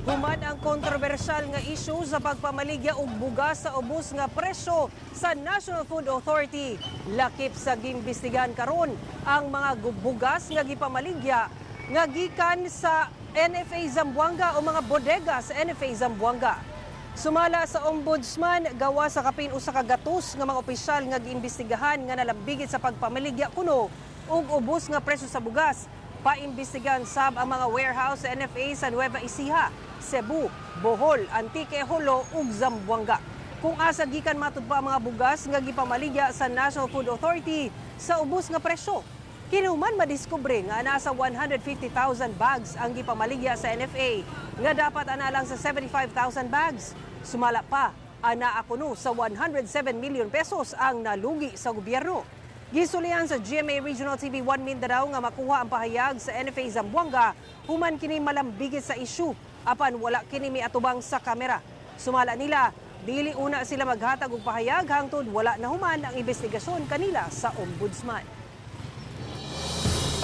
Human ang kontrobersyal nga isyu sa pagpamaligya og bugas sa ubos nga presyo sa National Food Authority. Lakip sa giimbestigahan karon ang mga bugas nga gipamaligya nga gikan sa NFA Zamboanga o mga bodega sa NFA Zamboanga. Sumala sa Ombudsman, gawa sa kapin 100 nga mga opisyal nga giimbestigahan nga nalambigit sa pagpamaligya kuno og ubos nga presyo sa bugas. Paimbestigahan sab ang mga warehouse sa NFA sa Nueva Ecija, Cebu, Bohol, Antique, Jolo ug Zamboanga, kung asa gikan matud pa ang mga bugas nga gipamaligya sa National Food Authority sa ubos nga presyo. Kinuman madiskubre nga nasa 150,000 bags ang gipamaligya sa NFA nga dapat ana lang sa 75,000 bags. Sumala pa, ana kuno sa ₱107 million ang nalugi sa gobyerno. Gisulian sa GMA Regional TV 1 Mindanao nga makuha ang pahayag sa NFA Zamboanga human kini malambigit sa isyu, apan wala kini miatubang sa kamera. Sumala nila, dili una sila maghatag og pahayag hangtod wala nahuman ang investigasyon kanila sa Ombudsman.